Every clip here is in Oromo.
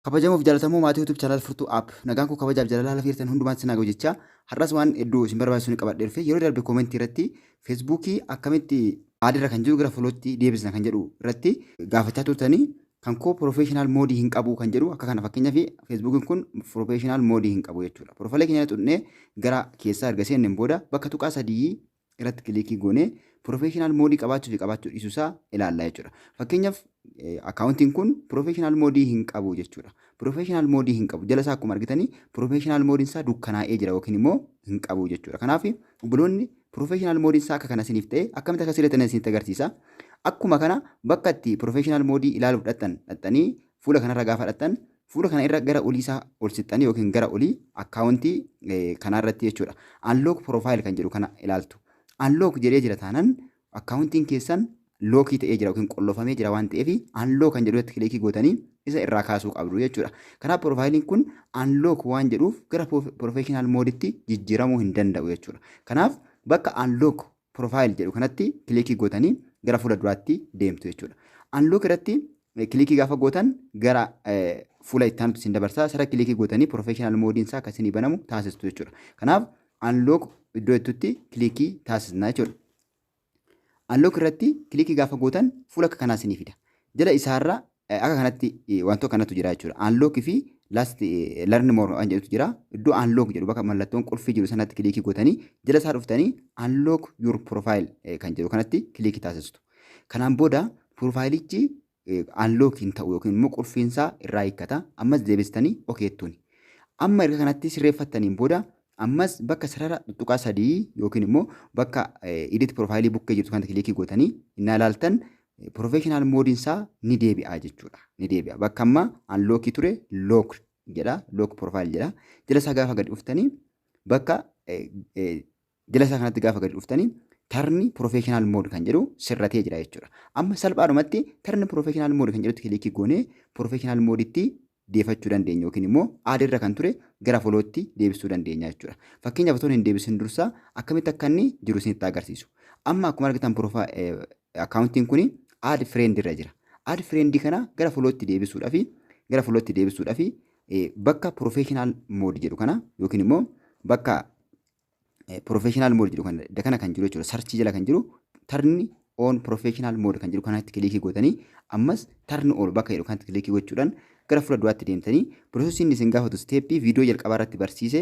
Kabajamoo fi jaallatamoo maatii YouTube channel Furtuu App, nagaan koo kabajaaf jaalalaa lafa jirtan hundumaatti isin haa ga'u jechaa, har'as waan hedduu isin barbaachisu ni qabadhee dhufe. Yeroo darbe koomentii irratti Feesbuukii akkamitti add irra kan jiru gara followtti deebisna kan jedhu irratti gaafachaa turtanii, kan koo professional mode hin qabu kan jedhu akka kana. Fakkeenyaaf, Feesbuukiin kun professional mode hin qabu jechuudha. Profile keenya xunnee gara keessaa erga seenneen booda bakka tuqaa sadii irratti click goonee professional mode qabaachuu fi qabaachuu dhiisuusaa ilaalla jechuudha. Fakkeenyaaf, akkaawuntiin kun professional mode hin qabu jechuudha. Professional mode hin qabu. Jala isaa akkuma argitanii professional modeiin isaa dukkanaa'ee jira yookiin immoo hin qabu jechuudha. Kanaaf, obboloonni, professional modeiin isaa akka kana isiniif ta'e akkamitti akka sirreettan isinitti agarsiisa. Akkuma kana bakka itti professional mode ilaaluuf dhattan dhattanii, fuula kanarra gaafa dhattan, fuula kana irra gara olii isaa ol siqxanii yookiin gara olii akkaawuntii kanarratti jechuudha. Unlock profile kan jedhu kana ilaaltu. Unlock jedhee jira taanaan akkaawuntiin keessan lock ta'ee jira yookiin qollofamee jira waan ta'eef, unlock kan jedhu irratti click gootanii isa irraa kaasuu qabdu jechuudha. Kanaaf, profileiin kun unlock waan jedhuuf gara professional modeitti jijjiiramuu hin danda'u jechuudha. Kanaaf, bakka unlock profile jedhu kanatti click gootanii gara fuula duraatti deemtu jechuudha. Unlock irratti click gaafa gootan gara fuula itti aanutti isin dabarsaa. Sara click gootanii professional modeiin isaa akka isinii banamu taasistu jechuudha. Kanaaf, unlock iddoo jettutti click taasisna jechuudha. Unlock irratti click gaafa gootan fuula akka kanaa isinii fida. Jala isaarra akka kanatti wantoota kanatu jira jechuudha. Unlock fi last learn more waan jedhutu jira. Iddoo unlock jedhu, bakka mallattoon qulfii jiru sanatti click gootanii jala isaa dhuftanii unlock your profile kan jedhu kanatti click taasistu. Kanaan booda profileichi unlock hin ta'u yookiin immoo qulfiinsaa irraa hiikkata. Ammas deebistanii okayttuuni. Amma erga kanatti sirreeffattaniin booda ammas bakka sarara tuttuqaa sadii yookiin immoo bakka edit profile bukkee jirtu kanatti click gootanii innaa ilaaltan professional modeiin isaa ni deebi'a jechuudha. Ni deebi'a. Bakka amma unlock ture lock jedha. Lock profile jedha. Jala isaa gaafa gadi dhuftanii, bakka jala isaa kanatti gaafa gadi dhuftanii, turn professional mode kan jedhu sirratee jira jechuudha. Amma salphaadhumatti turn professional mode kan jedhutti click goonee professional modeitti deefachuu dandeenya yookiin immoo add irra kan ture gara followtti deebisuu dandeenya jechuudha. Fakkeenyaaf, otoo hin deebisin dursa akkamitti akka inni jiru isinitti agarsiisu. Amma akkuma argitan akkaawuntiin kun add friend irra jira. Add friend kana gara followtti deebisuudhaaf bakka professional mode jedhu kana yookiin immoo bakka professional mode jedhu kana kan jiru jechuudha. Search jala kan jiru turn on professional mode kan jedhu kanatti click gootanii, ammas turn on bakka jedhu kanatti click gochuudhaan gara fuula duraatti deemtanii, processiin isin gaafatu step viidiyoo jalqabaa irratti barsiise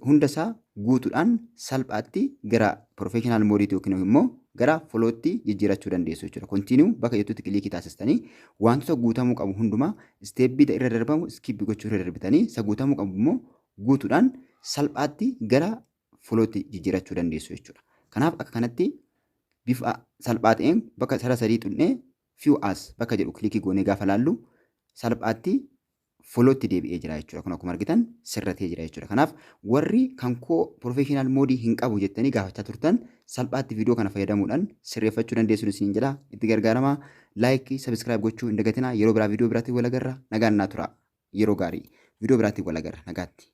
hundasaa guutuudhaan salphaatti gara professional modeiitti yookiin immoo gara followtti jijjiirachuu dandeessu jechuudha. Continue bakka jettutti click taasistanii wantoota guutamuu qabu hundumaa step irra darbamu skip gochuu irra darbitanii, isa guutamuu qabu immoo guutuudhaan salphaatti gara followtti jijjiirachuu dandeessu jechuudha. Kanaaf, akka kanatti bifa salphaa ta'een bakka sarara sadii tuqnee view as bakka jedhu click goonee gaafa laallu salphaatti followtti deebi'ee jira jechuudha. Kun akkuma argitan sirratee jira jechuudha. Kanaaf, warri kan koo professional mode hin qabu jettanii gaafachaa turtan salphaatti viidiyoo kana fayyadamuudhaan sirreeffachuu dandeessu isiniin jedha. Itti gargaaramaa. Like, subscribe gochuu hin dagatinaa. Yeroo biraa viidiyoo biraatti wal agarra. Nagaan naa tura. Yeroo gaarii. Viidiyoo biraatti wal agarra. Nagaatti.